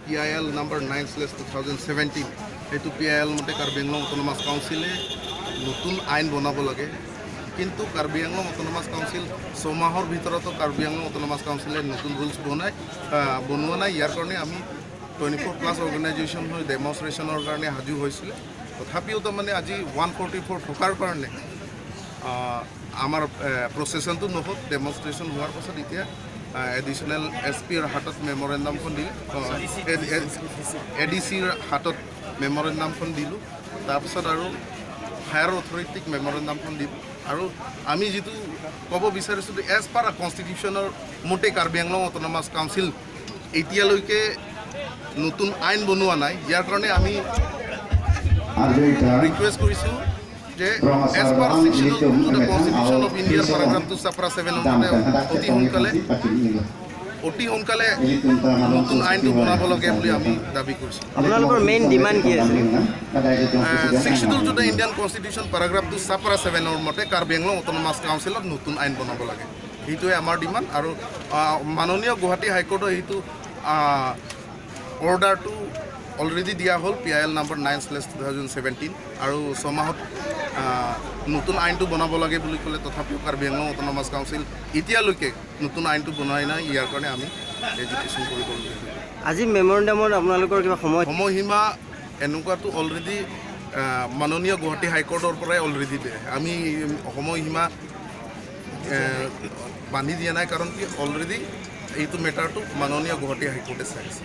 PIL number 9/2017, সেইটো P I L মতে Karbi Anglong autonomous কাউন্সিলে নতুন আইন বনাব লাগে। কিন্তু কাৰ্বি আংলং অট'নমাছ কাউন্সিল 6 মাহৰ ভিতৰতো কাৰ্বি আংলং অট'নমাছ কাউন্সিলে নতুন ৰুলছ বনোৱা নাই। ইয়াৰ কাৰণে আমি 24 প্লাছ অৰ্গেনাইজেশ্যন হৈ ডেমনষ্ট্ৰেশ্যনৰ কাৰণে সাজু হৈছিলে। তথাপিও তাৰমানে আজি 144 থকাৰ কাৰণে আমাৰ প্ৰচেছনটো নহ'ল। ডেমনষ্ট্ৰেশ্যন হোৱাৰ পাছত এতিয়া এডিশ্যনেল এছ পিৰ হাতত মেমৰেণ্ডামখন দিলে, এ ডি চিৰ হাতত মেমৰেণ্ডামখন দিলোঁ। তাৰপিছত আৰু হায়াৰ অথৰিটিক মেমৰেণ্ডামখন দিম। আৰু আমি যিটো ক'ব বিচাৰিছোঁ, এজ পাৰ কনষ্টিটিউশ্যনৰ মতে কাৰ্বি আংলং অট'নমাছ কাউন্সিল এতিয়ালৈকে নতুন আইন বনোৱা নাই। ইয়াৰ কাৰণে আমি ৰিকুৱেষ্ট কৰিছোঁ যে as per section to the Constitution of ইণ্ডিয়াৰ পেৰাগ্ৰাফ 2 ছাব-পেৰা 7ৰ মতে অতি সোনকালে নতুন আইনটো বনাব লাগে বুলি আমি দাবী কৰিছোঁ। আপোনালোকৰ মেইন ডিমাণ্ড কি আছিল? 62 to the Indian Constitution paragraph 2 sub-para 7ৰ মতে কাৰ্বি আংলং অট'নমাছ কাউন্সিলত নতুন আইন বনাব লাগে, সেইটোৱে আমাৰ ডিমাণ্ড। আৰু মাননীয় গুৱাহাটী হাইকোৰ্টৰ সেইটো অৰ্ডাৰটো অলৰেডি দিয়া হ'ল, PIL number 9/2017। আৰু 6 মাহত নতুন আইনটো বনাব লাগে বুলি ক'লে। তথাপিও কাৰ্বি আংলং অট'নমাছ কাউন্সিল এতিয়ালৈকে নতুন আইনটো বনোৱাই নাই। ইয়াৰ কাৰণে আমি এজিটেশ্যন কৰিবলগীয়া হ'ল। আজি মেমৰেণ্ডামত আপোনালোকৰ কিবা সময় সময়সীমা এনেকুৱাটো অলৰেডি মাননীয় গুৱাহাটী হাইকোৰ্টৰ পৰাই অলৰেডি দিয়ে। আমি সময়সীমা বান্ধি দিয়া নাই, কাৰণ কি অলৰেডি এইটো মেটাৰটো মাননীয় গুৱাহাটী হাইকোৰ্টে চাই আছে।